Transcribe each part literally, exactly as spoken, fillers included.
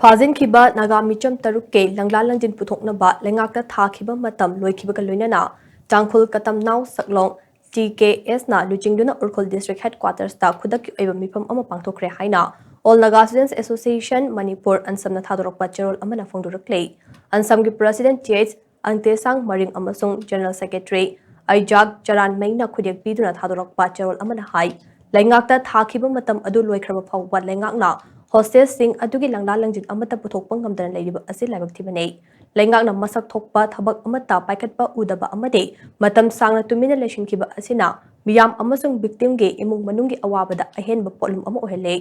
ꯐꯥꯖꯤꯟꯈꯤꯕ ꯅꯥꯒꯥ ꯃꯤꯆꯝ ꯇꯔꯨꯛꯀꯤ ꯂꯪꯂꯥ ꯂꯪꯖꯤꯟ ꯄꯨꯊꯣꯛꯅꯕ ꯂꯩꯉꯥꯛꯇ ꯊꯥꯈꯤꯕ ꯃꯇꯝ ꯂꯣꯏꯈꯤꯕꯒ ꯂꯣꯏꯅꯅ ꯇꯥꯡꯈꯨꯜ ꯀꯇꯝꯅꯥꯎ ꯁꯛꯂꯣꯡ T K S ꯅ ꯂꯨꯆꯤꯡꯗꯨꯅ ꯎꯈ꯭ꯔꯨꯜ District Headquarters ꯇ ꯈꯨꯗꯛꯀꯤ ꯑꯣꯏꯕ ꯃꯤꯐꯝ ꯑꯃ ꯄꯥꯡꯊꯣꯛꯈ꯭ꯔꯦ ꯍꯥꯏꯅ All Naga Students Association Manipur, ꯑꯟꯁꯝꯅ ꯊꯥꯗꯣꯔꯛꯄ ꯆꯦꯔꯣꯜ ꯑꯃꯅ ꯐꯣꯡꯗꯣꯔꯛꯂꯤ꯫ ꯑꯟꯁꯝꯒꯤ President T H ꯑꯪꯇꯦꯁꯥꯡ ꯃꯔꯤꯡ ꯑꯃꯁꯨꯡ General Secretary ꯑꯩꯖꯥꯛ ꯆꯔꯥꯟꯃꯩꯅ ꯈꯨꯗꯦꯛ ꯄꯤꯗꯨꯅ ꯊꯥꯗꯣꯔꯛꯄ ꯆꯦꯔꯣꯜ ꯑꯃꯅ ꯍꯥꯏ, ꯂꯩꯉꯥꯛꯇ ꯊꯥꯈꯤꯕ ꯃꯇꯝ ꯑꯗꯨ ꯂꯣꯏꯈ꯭ꯔꯕ ꯐꯥꯎꯕ ꯂꯩꯉꯥꯛꯅ hostageꯁꯤꯡ ꯑꯗꯨꯒꯤ ꯂꯪꯂꯥ ꯂꯪꯖꯤꯟ ꯑꯃꯠꯇ ꯄꯨꯊꯣꯛꯄ ꯉꯝꯗꯅ ꯂꯩꯔꯤꯕ ꯑꯁꯤ ꯂꯥꯏꯕꯛ ꯊꯤꯕꯅꯤ꯫ ꯂꯩꯉꯥꯛꯅ ꯃꯁꯛ ꯊꯣꯛꯄ ꯊꯕꯛ ꯑꯃꯠꯇ ꯄꯥꯏꯈꯠꯄ ꯎꯗꯕ ꯑꯃꯗꯤ ꯃꯇꯝ ꯁꯥꯡꯅ ꯇꯨꯃꯤꯟꯅ ꯂꯩꯁꯤꯟꯈꯤꯕ ꯑꯁꯤꯅ ꯃꯤꯌꯥꯝ ꯑꯃꯁꯨꯡ victimꯒꯤ ꯏꯃꯨꯡ ꯃꯅꯨꯡꯒꯤ ꯑꯋꯥꯕꯗ ꯑꯍꯦꯟꯕ ꯄꯣꯠꯂꯨꯝ ꯑꯃ ꯑꯣꯏꯍꯜꯂꯤ꯫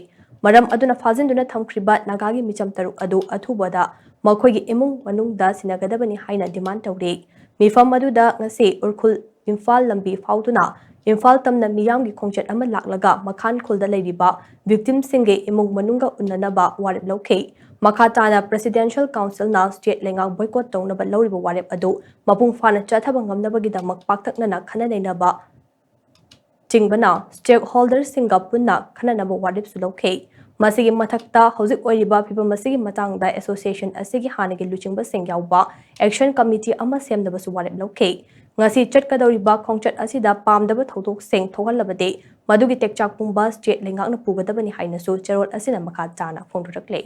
ꯃꯔꯝ ꯑꯗꯨꯅ ꯐꯥꯖꯤꯟꯗꯨꯅ ꯊꯝꯈ꯭ꯔꯤꯕ ꯅꯥꯒꯥꯒꯤ ꯃꯤꯆꯝ ꯇꯔꯨꯛ ꯑꯗꯨ ꯑꯊꯨꯕꯗ ꯃꯈꯣꯏꯒꯤ ꯏꯃꯨꯡ ꯃꯅꯨꯡꯗ ꯁꯤꯟꯅꯒꯗꯕꯅꯤ ꯍꯥꯏꯅ demand ꯇꯧꯔꯤ꯫ ꯃꯤꯐꯝ ꯑꯗꯨꯗ ꯉꯁꯤ ꯎꯈ꯭ꯔꯨꯜ ꯏꯝꯐꯥꯜ ꯂꯝꯕꯤ ꯐꯥꯎꯗꯨꯅ ꯏꯝꯐꯥꯜ ꯇꯝꯅ ꯃꯤꯌꯥꯝꯒꯤ ꯈꯣꯡꯆꯠ ꯑꯃ ꯂꯥꯛꯂꯒ ꯃꯈꯥꯟ ꯈꯨꯜꯗ ꯂꯩꯔꯤꯕ victimꯁꯤꯡꯒꯤ ꯏꯃꯨꯡ ꯃꯅꯨꯡꯒ ꯎꯅꯅꯕ ꯋꯥꯔꯦꯞ ꯂꯧꯈꯤ꯫ ꯃꯈꯥ ꯇꯥꯅ Presidential Councilꯅ state ꯂꯩꯉꯥꯛ boycott ꯇꯧꯅꯕ ꯂꯧꯔꯤꯕ ꯋꯥꯔꯦꯞ ꯑꯗꯨ ꯃꯄꯨꯡ ꯐꯥꯅ ꯆꯠꯊꯕ ꯉꯝꯅꯕꯒꯤꯗꯃꯛ ꯄꯥꯛꯇꯛꯅꯅ ꯈꯟꯅ ꯅꯩꯅꯕ ꯆꯤꯡꯕꯅ stakeholderꯁꯤꯡꯒ ꯄꯨꯟꯅ ꯈꯟꯅꯅꯕ ꯋꯥꯔꯦꯞꯁꯨ ꯂꯧꯈꯤ꯫ ꯃꯁꯤꯒꯤ ꯃꯊꯛꯇ ꯍꯧꯖꯤꯛ ꯑꯣꯏꯔꯤꯕ ꯐꯤꯚꯝ ꯑꯁꯤꯒꯤ ꯃꯇꯥꯡꯗ association ꯑꯁꯤꯒꯤ ꯍꯥꯟꯅꯒꯤ ꯂꯨꯆꯤꯡꯕꯁꯤꯡ ꯌꯥꯎꯕ action committee ꯑꯃ ꯁꯦꯝꯅꯕꯁꯨ ꯋꯥꯔꯦꯞ ꯂꯧꯈꯤ꯫ ꯉꯁꯤ ꯆꯠꯀꯗꯧꯔꯤꯕ ꯈꯣꯡꯆꯠ ꯑꯁꯤꯗ ꯄꯥꯝꯗꯕ ꯊꯧꯗꯣꯛꯁꯤꯡ ꯊꯣꯛꯍꯜꯂꯕꯗꯤ ꯃꯗꯨꯒꯤ ꯇꯦꯛꯆꯥꯛ ꯄꯨꯝꯕ state ꯂꯩꯉꯥꯛꯅ ꯄꯨꯒꯗꯕꯅꯤ ꯍꯥꯏꯅꯁꯨ ꯆꯦꯔꯣꯜ ꯑꯁꯤꯅ ꯃꯈꯥ ꯇꯥꯅ ꯐꯣꯡꯗꯣꯔꯛꯂꯤ꯫